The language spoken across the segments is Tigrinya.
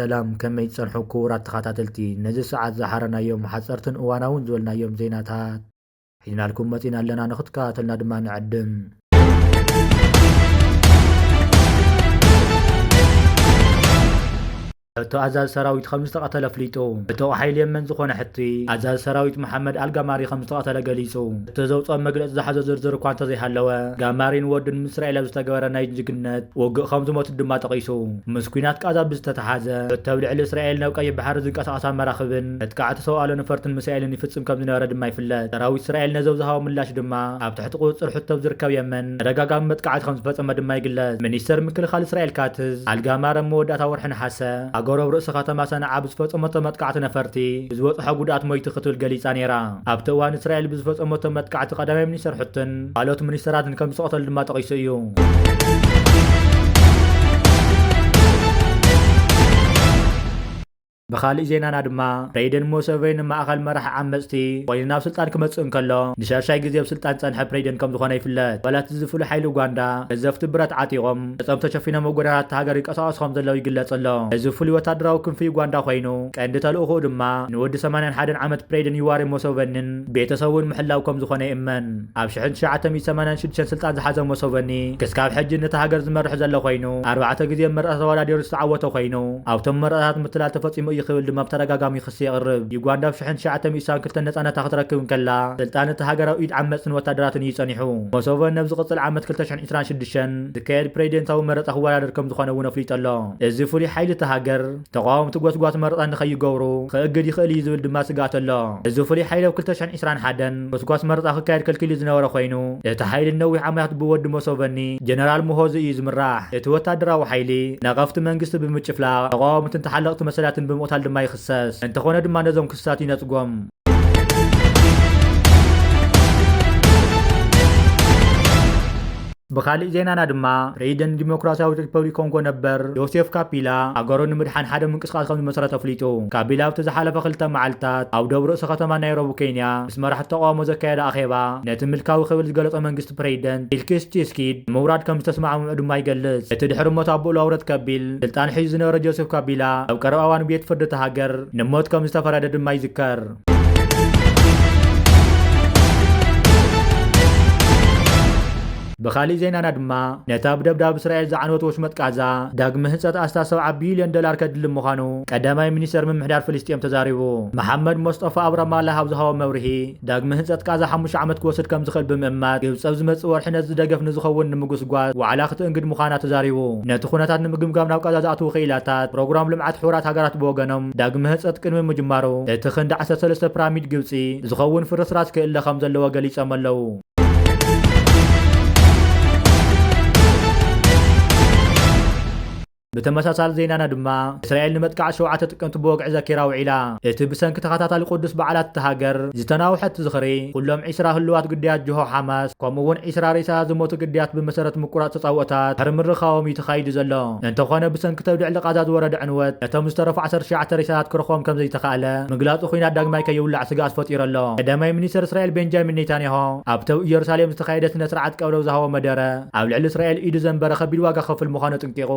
ሰላም፣ ከመይ ትጸንሑ ክቡራት ተኸታተልቲ? ነዚ ሰዓት ዝሓረናዮም ሓጸርትን እዋናውን ዝበልናዮም ዜናታት ሒዝናልኩም መጺና ኣለና፣ ንኽትከታተልና ድማ ንዕድም። ሕቶ ኣዛዚ ሰራዊት ከም ዝተቐተለ ኣፍሊጡ። ዕጡቕ ሓይሊ የመን ዝኾነ ሕቲ ኣዛዚ ሰራዊት መሓመድ ኣልጋማሪ ከም ዝተቐተለ ገሊጹ። እቲ ዘውፅኦ መግለፂ ዝሓዞ ዝርዝር እኳ እንተዘይሃለወ፣ ጋማሪን ወዱን ምስ እስራኤል ኣብ ዝተገበረ ናይ ጅግነት ውግእ ከም ዝሞቱ ድማ ጠቒሱ። ምስ ኲናት ቃዛ ብዝተተሓዘ፣ ሕቶ ኣብ ልዕሊ እስራኤል ናብ ቀይሕ ባሕሪ ዝንቀሳቐሳ መራኽብን መጥቃዕቲ ሰው ኣልቦ ነፈርትን ሚሳኤልን ይፍጽም ከም ዝነበረ ድማ ይፍለጥ። ሰራዊት እስራኤል ነዚ ኣብ ዝሃቦ ምላሽ ድማ፣ ኣብ ትሕቲ ቁጽጽር ሕቶ ኣብ ዝርከብ የመን ተደጋጋሚ መጥቃዕቲ ከም ዝፈጸመ ድማ ይግለጽ። ሚኒስተር ምክልኻል እስራኤል ካትዝ፣ ኣልጋማሪ ኣብ መወዳእታ ወርሒ ነሓሰ፣ ሃገሩ ኣብ ርእሲ ከተማ ሰንዓ ብዝፈጸመቶ መጥቃዕቲ ነፈርቲ ብዝበጽሖ ጉድኣት ሞይቱ ክትብል ገሊጻ ነይራ። ኣብቲ እዋን እስራኤል ብዝፈጸመቶ መጥቃዕቲ ቀዳማይ ሚኒስተር ሕትን ካልኦት ሚኒስተራትን ከም ዝተቐተሉ ድማ ጠቒሱ እዩ። ብኻሊእ ዜናና ድማ፣ ፕሬዚደንት ሙሰቬኒ ማእኸል መራሒ ዓመፅቲ ኮይኑ ናብ ስልጣን ክመፅእ እንከሎ፣ ንሻድሻይ ግዜ ኣብ ስልጣን ዝፀንሐ ፕሬዚደንት ከም ዝኾነ ይፍለጥ። ኣባላት እዚ ፍሉይ ሓይሊ ኡጋንዳ ገዘፍቲ ብረት ዓጢቖም፣ ገፆም ተሸፊኖም ኣብ ጎደናታት እታ ሃገር ይንቀሳቐሱ ከም ዘለዉ ይግለጽ ኣሎ። እዚ ፍሉይ ወታደራዊ ክንፊ ዩጋንዳ ኮይኑ፣ ቀንዲ ተልእኾኡ ድማ ንወዲ ሰማንያን ሓደን ዓመት ፕሬዚደንት ዩዋሪ ሙሰቬኒን ቤተሰቡን ምሕላው ከም ዝኾነ ይእመን። ኣብ ሽሕን ትሽዓተ ሚእትን ሰማንያን ሽዱሽተን ስልጣን ዝሓዘ ሙሰቬኒ፣ ክስካብ ሕጂ ነታ ሃገር ዝመርሕ ዘሎ ኮይኑ፣ ኣርባዕተ ግዜ መረፃ ተወዳዲሩ ዝተዓወተ ኮይኑ፣ ኣብቶም መረፃታት ምትላል ተፈፂሙ እዩ ክብል ድማ ብተደጋጋሚ ክሲ የቕርብ። ዩጋንዳ ኣብ ሽሕን ትሽዓተ ሚእትን ሰብዓን ክልተን ነፃነታ ክትረክብ እንከላ፣ ስልጣን እቲ ሃገር ኣብ ኢድ ዓመፅትን ወታደራትን እዩ ጸኒሑ። ሙሰቬኒ ኣብ ዝቕፅል ዓመት ክልተ ሽሕን ዕስራን ሽዱሽተን ዝካየድ ፕሬዚደንታዊ መረፃ ክወዳደር ከም ዝኾነ እውን ኣፍሊጡ ኣሎ። እዚ ፍሉይ ሓይሊ እቲ ሃገር፣ ተቓወምቲ ጎስጓስ መረፃ ንኸይገብሩ ክእግድ ይኽእል እዩ ዝብል ድማ ስግኣት ኣሎ። እዚ ፍሉይ ሓይሊ ኣብ ክልተ ሽሕን ዕስራን ሓደን ጎስጓስ መረፃ ክካየድ ከልኪሉ ዝነበረ ኮይኑ፣ እቲ ሓይሊ ንነዊሕ ዓመታት ብወዲ ሙሰቬኒ፣ ጀነራል ሙሆዚ እዩ ዝምራሕ። እቲ ወታደራዊ ሓይሊ ነቐፍቲ መንግስቲ ብምጭፍላቕ፣ ተቓወምትን ተሓለቕቲ መሰላትን ብምቕታል ድማ ይኽሰስ። እንተኾነ ድማ ነዞም ክስታት ይነጽጎም። ብኻሊእ ዜናና ድማ፣ ፕሬዚደንት ዲሞክራሲያዊት ሪፐብሊክ ኮንጎ ነበር ዮሴፍ ካቢላ፣ ሃገሩ ንምድሓን ሓደ ምንቅስቃስ ከም ዝመሰረተ ኣፍሊጡ። ካቢላ ኣብቲ ዝሓለፈ ክልተ መዓልታት ኣብ ደቡብ ርእሰ ከተማ ናይሮቢ ኬንያ ምስ መራሕቲ ተቃውሞ ዘካየደ ኣኼባ፣ ነቲ ምልካዊ ክብል ዝገለጾ መንግስቲ ፕሬዚደንት ፊልክስ ቺስኪድ ምውራድ ከም ዝተስማዕምዑ ድማ ይገልጽ። እቲ ድሕሪ ሞት ኣቦኡ ላውረንት ካቢላ ስልጣን ሒዙ ዝነበረ ጆሴፍ ካቢላ፣ ኣብ ቀረባ እዋን ቤት ፍርዲ እታ ሃገር ንሞት ከም ዝተፈረደ ድማ ይዝከር። ብኻሊእ ዜናና ድማ፣ ነታ ብደብዳብ እስራኤል ዝዓነወት ወሽመጥ ቃዛ ዳግመ ህንጸት ኣስታት ሰብዓ ቢልዮን ዶላር ከድሊ ምዃኑ ቀዳማይ ሚኒስተር ምምሕዳር ፍልስጤም ተዛሪቡ። መሓመድ ሞስጠፋ ኣብ ራማላህ ኣብ ዝሃቦ መብርሂ፣ ዳግመ ህንጸት ቃዛ ሓሙሽተ ዓመት ክወስድ ከም ዝኽእል ብምእማት፣ ግብጺ ኣብ ዝመጽእ ወርሒ ነዚ ደገፍ ንዝኸውን ንምጉስጓዝ ዋዕላ ክትእንግድ ምዃና ተዛሪቡ። ነቲ ኩነታት ንምግምጋም ናብ ቃዛ ዝኣትዉ ክኢላታት፣ ፕሮግራም ልምዓት ሕቡራት ሃገራት ብወገኖም፣ ዳግመ ህንጸት ቅድሚ ምጅማሩ፣ እቲ ክንዲ ዓሰርተ ሰለስተ ፒራሚድ ግብጺ ዝኸውን ፍርስራስ ክእለ ከም ዘለዎ ገሊጾም ኣለዉ። ብተመሳሳሊ ዜናና ድማ፣ እስራኤል ንመጥቃዕቲ ሸውዓተ ጥቅምቲ ብወግዒ ዘኪራ ውዒላ። እቲ ብሰንኪ ተኸታታሊ ቅዱስ በዓላት እታ ሃገር ዝተናውሐ እቲ ዝኽሪ፣ ኩሎም ዒስራ ህሉዋት ግዳያት ጅሆ ሓማስ፣ ከምኡ እውን ዒስራ ሬሳታት ዝሞቱ ግዳያት ብመሰረት ምቁራጽ ተጻብኦታት ድሕሪ ምርኻቦም እዩ ተኻይዱ ዘሎ። እንተኾነ፣ ብሰንኪ እቲ ኣብ ልዕሊ ቃዛ ዝወረደ ዕንወት፣ ነቶም ዝተረፉ ዓሰርተ ትሽዓተ ሬሳታት ክረኽቦም ከም ዘይተኻእለ፣ ምግላጹ ኲናት ዳግማይ ከይውላዕ ስግኣት ፈጢሩ ኣሎ። ቀዳማይ ሚኒስተር እስራኤል ቤንጃሚን ኔታንያሁ፣ ኣብቲ ኣብ ኢየሩሳሌም ዝተኻየደ ስነ ስርዓት ቀብሪ ኣብ ዝሃቦ መደረ፣ ኣብ ልዕሊ እስራኤል ኢዱ ዘንበረ ከቢድ ዋጋ ክኸፍል ምዃኑ ኣጠንቂቑ።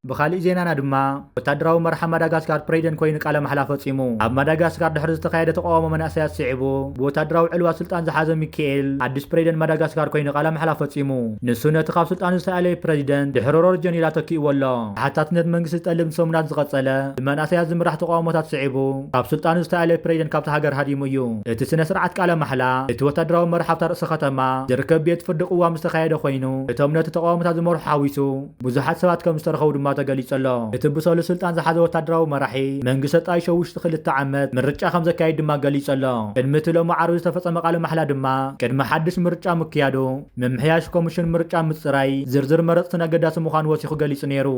ብኻሊእ ዜናና ድማ፣ ወታደራዊ መራሒ ማዳጋስካር ፕሬዚደንት ኮይኑ ቃለ ማሕላ ፈጺሙ። ኣብ ማዳጋስካር ድሕሪ ዝተኻየደ ተቃውሞ መናእሰያት ስዒቡ፣ ብወታደራዊ ዕልዋ ስልጣን ዝሓዘ ሚካኤል፣ ሓድሽ ፕሬዚደንት ማዳጋስካር ኮይኑ ቃለ ማሕላ ፈጺሙ። ንሱ ነቲ ካብ ስልጣኑ ዝተኣለየ ፕሬዚደንት ድሕሪ ሮጀር ኒላ ተኪእዎ ኣሎ። ተሓታትነት መንግስቲ ዝጠልብ ንሰሙናት ዝቐጸለ፣ ብመናእሰያት ዝምራሕ ተቃውሞታት ስዒቡ፣ ካብ ስልጣኑ ዝተኣለየ ፕሬዚደንት ካብታ ሃገር ሃዲሙ እዩ። እቲ ስነ ስርዓት ቃለ ማሕላ፣ እቲ ወታደራዊ መራሒ ኣብታ ርእሰ ከተማ ዝርከብ ቤት ፍርዲ ቅዋም ዝተኻየደ ኮይኑ፣ እቶም ነቲ ተቃውሞታት ዝመርሑ ሓዊሱ፣ ብዙሓት ሰባት ከም ዝተረኸቡ ድማ ተገሊጹ ኣሎ። እቲ ብሰሉስ ስልጣን ዝሓዘ ወታደራዊ መራሒ፣ መንግስቲ ኣጣይሾ ውሽጢ ክልተ ዓመት ምርጫ ከም ዘካይድ ድማ ገሊጹ ኣሎ። ቅድሚ እቲ ሎሚ ዓርቢ ዝተፈጸመ ቃለ ማሕላ ድማ፣ ቅድሚ ሓድሽ ምርጫ ምክያዱ፣ ምምሕያሽ ኮሚሽን ምርጫ ምጽራይ፣ ዝርዝር መረጽትን ኣገዳሲ ምዃኑ ወሲኹ ገሊጹ ነይሩ።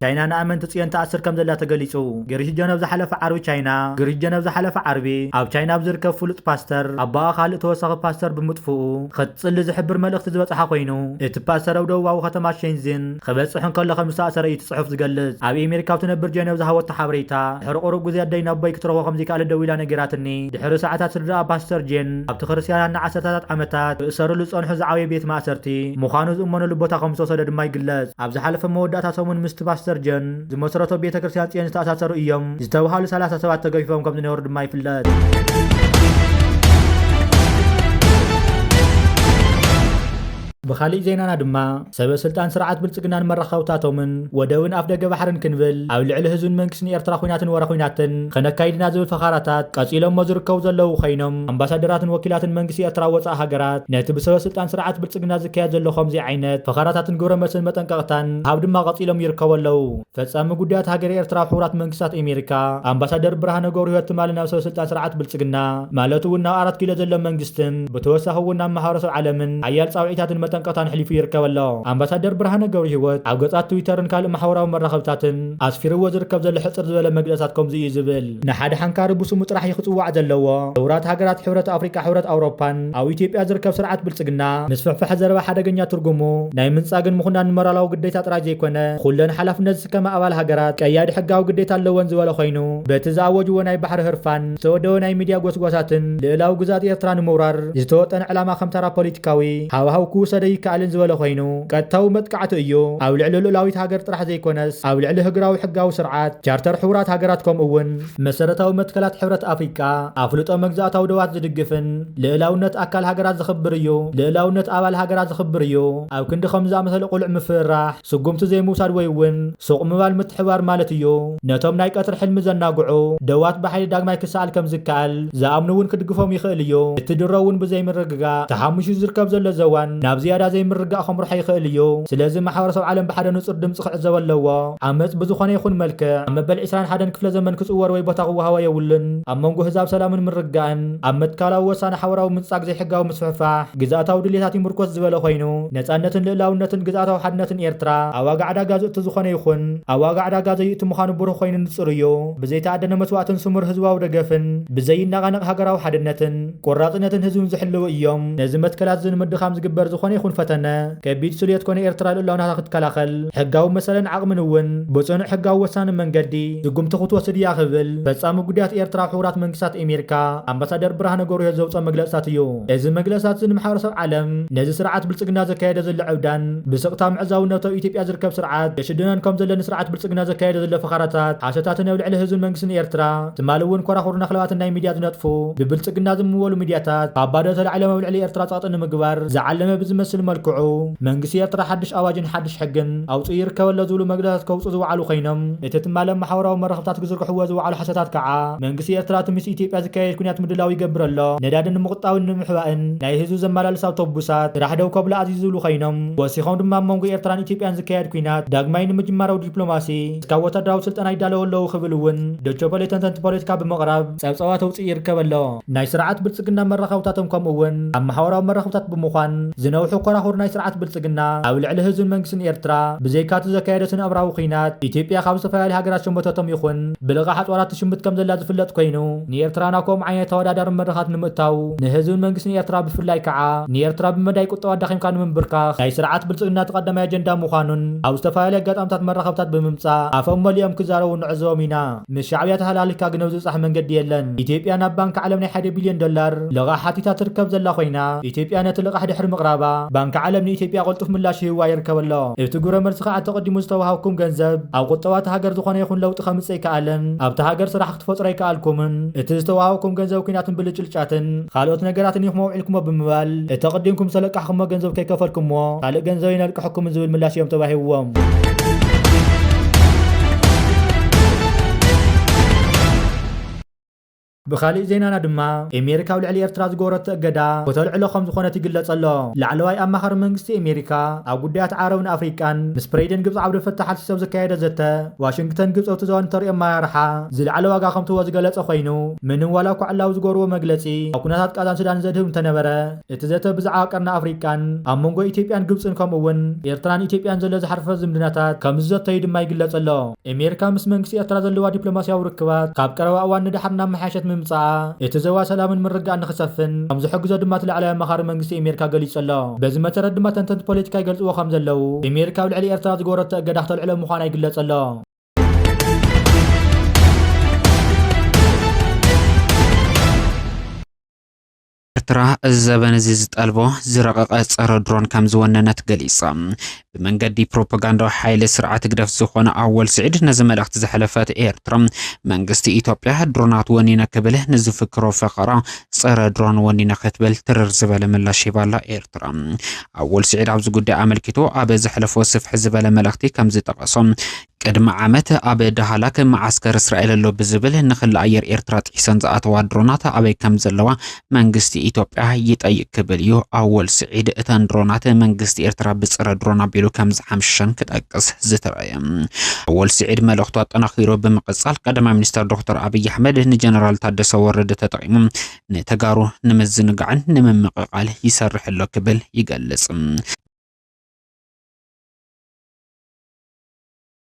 ቻይና ንኣመንቲ ጽዮን ትኣስር ከም ዘላ ተገሊጹ። ግሪስ ጀን ኣብ ዝሓለፈ ዓርቢ ቻይና፣ ግሪስ ጀን ኣብ ዝሓለፈ ዓርቢ ኣብ ቻይና ኣብ ዝርከብ ፍሉጥ ፓስተር ኣቦኣ ካልእ ተወሳኺ ፓስተር ብምጥፍኡ ክጽሊ ዝሕብር መልእኽቲ ዝበጽሓ ኮይኑ፣ እቲ ፓስተር ኣብ ደቡባዊ ከተማ ሼንዚን ክበጽሕ እንከሎ ከም ዝተኣሰረ እዩ እቲ ጽሑፍ ዝገልጽ። ኣብ ኣሜሪካ ኣብ ትነብር ጀን ኣብ ዝሃበቶ ሓበሬታ፣ ድሕሪ ቁሩብ ግዜ ኣደይ ናቦይ ክትረኽቦ ከም ዘይከኣለት ደዊላ ነጊራትኒ። ድሕሪ ሰዓታት ስድራኣ ፓስተር ጄን ኣብቲ ክርስትያናት ንዓሰርተታት ዓመታት ክእሰረሉ ዝጸንሑ ዝዓበየ ቤት ማእሰርቲ ምዃኑ ዝእመነሉ ቦታ ከም ዝተወሰደ ድማ ይግለጽ። ኣብ ዝሓለፈ መወዳእታ ሰሙን ምስቲ ፓስተር ጀን ዝመስረቶ ቤተ ክርስትያን ጽዮን ዝተኣሳሰሩ እዮም ዝተባሃሉ ሰላሳ ሰባት ተገፊፎም ከም ዝነበሩ ድማ ይፍለጥ። ብኻሊእ ዜናና ድማ፣ ሰበ ስልጣን ስርዓት ብልጽግናን መራኸብታቶምን ወደብን ኣፍደገ ባሕርን ክንብል ኣብ ልዕሊ ህዝብን መንግስትን ኤርትራ ኲናትን ወረ ኲናትን ከነካይድና ዝብል ፈኻራታት ቀጺሎሞ ዝርከቡ ዘለዉ ኮይኖም፣ ኣምባሳደራትን ወኪላትን መንግስቲ ኤርትራ ወጻኢ ሃገራት ነቲ ብሰበ ስልጣን ስርዓት ብልጽግና ዝካየድ ዘሎ ከምዚ ዓይነት ፈኻራታትን ግብረ መልስን መጠንቀቕታን ሃብ ድማ ቀጺሎም ይርከቡ ኣለዉ። ፈጻሚ ጉዳያት ሃገረ ኤርትራ ኣብ ሕቡራት መንግስታት ኣሜሪካ ኣምባሳደር ብርሃነ ገብረህይወት ትማሊ ናብ ሰበ ስልጣን ስርዓት ብልጽግና፣ ማለት እውን ናብ ኣራት ኪሎ ዘሎ መንግስትን ብተወሳኺ እውን ናብ ማሕበረሰብ ዓለምን ሓያል ጻውዒታትን መጠንቀቕታን ኣሕሊፉ ይርከብ ኣሎ። ኣምባሳደር ብርሃነ ገብረህይወት ኣብ ገጻት ትዊተርን ካልእ ማሕበራዊ መራኸብታትን ኣስፊርዎ ዝርከብ ዘሎ ሕጽር ዝበለ መግለጽታት ከምዚ እዩ ዝብል። ንሓደ ሓንካሪ ብስሙ ጥራሕ እዩ ክጽዋዕ ዘለዎ። ሕቡራት ሃገራት፣ ሕብረት ኣፍሪቃ፣ ሕብረት ኣውሮፓን ኣብ ኢትዮጵያ ዝርከብ ስርዓት ብልጽግና ምስፍሕፋሕ ዘረባ ሓደገኛ ትርጉሙ ናይ ምንጻግን ምኹናን ሞራላዊ ግዴታ ጥራይ ዘይኮነ፣ ኩለን ሓላፍነት ዝስከማ ኣባል ሃገራት ቀያዲ ሕጋዊ ግዴታ ኣለወን ዝበለ ኮይኑ፣ በቲ ዝኣወጅዎ ናይ ባሕሪ ህርፋን ዝተወደበ ናይ ሚድያ ጎስጓሳትን ልእላዊ ግዛት ኤርትራ ንምውራር ዝተወጠነ ዕላማ ከም ተራ ፖለቲካዊ ሃዋሃው ክውሰዶ ይከኣልን ዝበለ ኮይኑ፣ ቀጥታዊ መጥቃዕቲ እዩ። ኣብ ልዕሊ ልኡላዊት ሃገር ጥራሕ ዘይኮነስ፣ ኣብ ልዕሊ ህግራዊ ሕጋዊ ስርዓት፣ ቻርተር ሕቡራት ሃገራት ከምኡ እውን መሰረታዊ መትከላት ሕብረት ኣፍሪቃ ኣፍልጦ መግዛእታዊ ደባት ዝድግፍን ልእላውነት ኣካል ሃገራት ዝኽብር እዩ። ልእላውነት ኣባል ሃገራት ዝኽብር እዩ። ኣብ ክንዲ ከምዚ ዝኣመሰለ ቁልዕ ምፍርራሕ፣ ስጉምቲ ዘይምውሳድ ወይ እውን ሱቕ ምባል ምትሕባር ማለት እዩ። ነቶም ናይ ቀትሪ ሕልሚ ዘናግዑ ደባት ብሓይሊ ዳግማይ ክሰኣል ከም ዝከኣል ዝኣምኑ እውን ክድግፎም ይኽእል እዩ። እቲ ድሮ እውን ብዘይምርግጋእ ተሃሚሹ ዝርከብ ዘሎ ዘዋን ናብ ዝያዳ ዘይምርግጋእ ከምርሖ ይኽእል እዩ። ስለዚ ማሕበረሰብ ዓለም ብሓደ ንጹር ድምጺ ክዕዘቦ ኣለዎ። ዓመጽ ብዝኾነ ይኹን መልክዕ ኣብ መበል ዕስራን ሓደን ክፍለ ዘመን ክጽወር ወይ ቦታ ክወሃቦ የብሉን። ኣብ መንጎ ህዛብ ሰላምን ምርግጋእን ኣብ መትከላዊ ወሳነ ሓበራዊ ምንጻግ ዘይሕጋዊ ምስፍሕፋሕ ግዝኣታዊ ድሌታት ይምርኮስ ዝበለ ኮይኑ፣ ነጻነትን ልእላውነትን ግዝኣታዊ ሓድነትን ኤርትራ ኣብ ዋጋ ዕዳጋ ዝእቱ ዝኾነ ይኹን ኣብ ዋጋ ዕዳጋ ዘዩእቲ ምዃኑ ብሩህ ኮይኑ ንጹር እዩ። ብዘይተኣደነ መስዋእትን ስሙር ህዝባዊ ደገፍን ብዘይናቓነቕ ሃገራዊ ሓድነትን ቆራጽነትን ህዝብን ዝሕልዉ እዮም። ነዚ መትከላት እዚ ንምድኻም ዝግበር ዝኾነ ይኹን ፈተነ ከቢድ ስልዮት ኮነ ኤርትራ ልእላውነታ ክትከላኸል ሕጋዊ መሰልን ዓቕምን እውን ብጽኑዕ ሕጋዊ ወሳኒ መንገዲ ስጉምቲ ክትወስድ እያ ክብል ፈጻሚ ጉዳያት ኤርትራ ኣብ ሕቡራት መንግስታት ኣሜሪካ ኣምባሳደር ብርሃነ ገብረህይወት ዘውፅኦ መግለፅታት እዩ። እዚ መግለፅታት እዚ ንማሕበረሰብ ዓለም ነዚ ስርዓት ብልጽግና ዘካየደ ዘሎ ዕብዳን ብስቕታ ምዕዛቡ ነቲ ኣብ ኢትዮጵያ ዝርከብ ስርዓት የሽድነን ከም ዘሎ ንስርዓት ብልጽግና ዘካየደ ዘሎ ፈኻራታት ሓሶታትን ኣብ ልዕሊ ህዝብን መንግስትን ኤርትራ ትማሊ እውን ኮራኹር ነኽለባትን ናይ ሚድያ ዝነጥፉ ብብልጽግና ዝምወሉ ሚድያታት ካብ ባዶ ተላዕሎም ኣብ ልዕሊ ኤርትራ ጸቕጢ ንምግባር ዝዓለመ ብዝመስል መልክዑ መንግስቲ ኤርትራ ሓድሽ ኣዋጅን ሓድሽ ሕግን ኣውፅኡ ይርከብ ኣሎ ዝብሉ መግለታት ከውፅኡ ዝወዓሉ ኮይኖም፣ እቲ ትማሊ ኣብ ማሕበራዊ መራኸብታት ክዝርግሕዎ ዝወዓሉ ሓሶታት ከዓ መንግስቲ ኤርትራ እቲ ምስ ኢትዮጵያ ዝካየድ ኩናት ምድላው ይገብር ኣሎ፣ ነዳዲ ንምቁጣብን ንምሕባእን ናይ ህዝቢ ዘመላልስ ኣውቶቡሳት ስራሕ ደው ከብሎ ኣዚዙ ዝብሉ ኮይኖም፣ ወሲኾም ድማ ኣብ መንጎ ኤርትራን ኢትዮጵያን ዝካየድ ኩናት ዳግማይ ንምጅማር ኣብ ዲፕሎማሲ እስካብ ወታደራዊ ስልጠና ይዳለዉ ኣለዉ ክብል እውን ዶቸ ፖለ ተንተንቲ ፖለቲካ ብምቕራብ ጸብጻባት ኣውፅኡ ይርከብ ኣሎ። ናይ ስርዓት ብልጽግና መራኸብታቶም ከምኡ እውን ኣብ ማሕበራዊ መራኸብታት ብምዃን ዝነውሑ ኮራኹር ናይ ስርዓት ብልጽግና ኣብ ልዕሊ ህዝብን መንግስትን ኤርትራ ብዘይካቲ ዘካየደትን ኣብራዊ ኩናት ኢትዮጵያ ካብ ዝተፈላለዩ ሃገራት ሸመተቶም ይኹን ብልቓሕ ኣጽዋራት ትሽምት ከም ዘላ ዝፍለጥ ኮይኑ፣ ንኤርትራ ናብ ከምኡ ዓይነት ተወዳዳሪ መድረኻት ንምእታው ንህዝብን መንግስትን ኤርትራ ብፍላይ ከዓ ንኤርትራ ብመዳይ ቁጠባ ኣዳኺምካ ንምንብርካኽ ናይ ስርዓት ብልጽግና እቲ ቀዳማይ ኣጀንዳ ምዃኑን ኣብ ዝተፈላለዩ ኣጋጣምታት መራኸብታት ብምምጻእ ኣፎም መሊኦም ክዛረቡ ንዕዘቦም ኢና። ምስ ሻዕብያ ተሃላሊኽካ ግን ኣብ ዝብጻሕ መንገዲ የለን። ኢትዮጵያ ናብ ባንክ ዓለም ናይ ሓደ ቢልዮን ዶላር ልቓሕ ሓቲታ ትርከብ ዘላ ኮይና፣ ኢትዮጵያ ነቲ ልቓሕ ድሕሪ ምቕራባ፣ ባንክ ዓለም ንኢትዮጵያ ቅልጡፍ ምላሽ ይህባ ይርከብ ኣሎ። እቲ ግብረ መልሲ ከዓ፣ ተቐዲሙ ዝተዋሃብኩም ገንዘብ ኣብ ቁጠባ እታ ሃገር ዝኾነ ይኹን ለውጢ ከምጽእ ኣይከኣለን። ኣብታ ሃገር ስራሕ ክትፈጥሩ ኣይከኣልኩምን። እቲ ዝተዋሃብኩም ገንዘብ ኩናትን ብልጭልጫትን ካልኦት ነገራትን ኢኹም ኣውዒልኩሞ ብምባል፣ እቲ ኣቐዲምኩም ዝተለቃሕኩሞ ገንዘብ ከይከፈልኩሞ፣ ካልእ ገንዘብ ኣይነልቅሐኩምን ዝብል ምላሽ እዮም ተዋሂብዎም። ብኻሊእ ዜናና ድማ፣ ኣሜሪካ ኣብ ልዕሊ ኤርትራ ዝገበረቶ እገዳ ከተልዕሎ ከም ዝኾነት ይግለጽ ኣሎ። ላዕለዋይ ኣማኻሪ መንግስቲ ኣሜሪካ ኣብ ጉዳያት ዓረብን ኣፍሪቃን ምስ ፕሬዚደንት ግብጺ ዓብደልፈታሕ ኣልሲሲ ኣብ ዘካየዶ ዘተ፣ ዋሽንግተን ግብጺ ኣብቲ ዞባ ንተርእዮ ኣመራርሓ ዝለዓለ ዋጋ ከም ትህቦ ዝገለጸ ኮይኑ፣ ምንም ዋላ እኳ ዕላዊ ዝገበርዎ መግለጺ ኣብ ኩነታት ቃዛን ሱዳንን ዘድህብ እንተነበረ፣ እቲ ዘተ ብዛዕባ ቀርኒ ኣፍሪቃን ኣብ መንጎ ኢትዮጵያን ግብጽን ከምኡ እውን ኤርትራን ኢትዮጵያን ዘሎ ዝሓርፈ ዝምድናታት ከም ዝዘተዩ ድማ ይግለጽ ኣሎ። ኣሜሪካ ምስ መንግስቲ ኤርትራ ዘለዋ ዲፕሎማስያዊ ርክባት ካብ ቀረባ እዋን ንደሓር እናመሓየሸት ምምጻኣ፣ እቲ ዞባ ሰላምን ምርግጋእን ንኽሰፍን ከም ዝሕግዞ ድማ እቲ ላዕለዋይ ኣማኻሪ መንግስቲ ኣሜሪካ ገሊጹ ኣሎ። በዚ መሰረት ድማ ተንተንቲ ፖለቲካ ይገልጽዎ ከም ዘለዉ፣ ኣሜሪካ ኣብ ልዕሊ ኤርትራ ዝገበረቶ እገዳ ክተልዕሎ ምዃና ይግለጽ ኣሎ። ኤርትራ እዚ ዘበን እዚ ዝጠልቦ ዝረቐቐ ጸረ ድሮን ከም ዝወነነት ገሊጻ። ብመንገዲ ፕሮፓጋንዳዊ ሓይሊ ስርዓት ህግደፍ ዝኾነ ኣወል ስዒድ ነዚ መልእኽቲ ዘሕለፈት ኤርትራ፣ መንግስቲ ኢትዮጵያ ድሮናት ወኒነ ክብል ንዝፍክሮ ፈኸራ ጸረ ድሮን ወኒነ ክትብል ትርር ዝበለ ምላሽ ሂባ ኣላ ኤርትራ። ኣወል ስዒድ ኣብዚ ጉዳይ ኣመልኪቱ ኣብ ዘሕለፎ ስፍሕ ዝበለ መልእኽቲ ከም ዝጠቐሶ፣ ቅድሚ ዓመት ኣብ ዳህላክ መዓስከር እስራኤል ኣሎ ብዝብል ንክሊ ኣየር ኤርትራ ጥሒሰን ዝኣተዋ ድሮናት ኣበይ ከም ዘለዋ መንግስቲ ኢትዮጵያ ይጠይቅ ክብል እዩ ኣወል ስዒድ እተን ድሮናት መንግስቲ ኤርትራ ብጸረ ድሮን ኣቢሉ ከም ዝሓምሸሸን ክጠቅስ ዝተረየ። ኣወል ስዒድ መልእኽቱ ኣጠናኺሩ ብምቕጻል ቀዳማይ ሚኒስተር ዶክተር ኣብይ ኣሕመድ ንጀነራል ታደሰ ወረደ ተጠቒሙ ንተጋሩ ንምዝንጋዕን ንምምቕቓል ይሰርሕ ኣሎ ክብል ይገልጽ።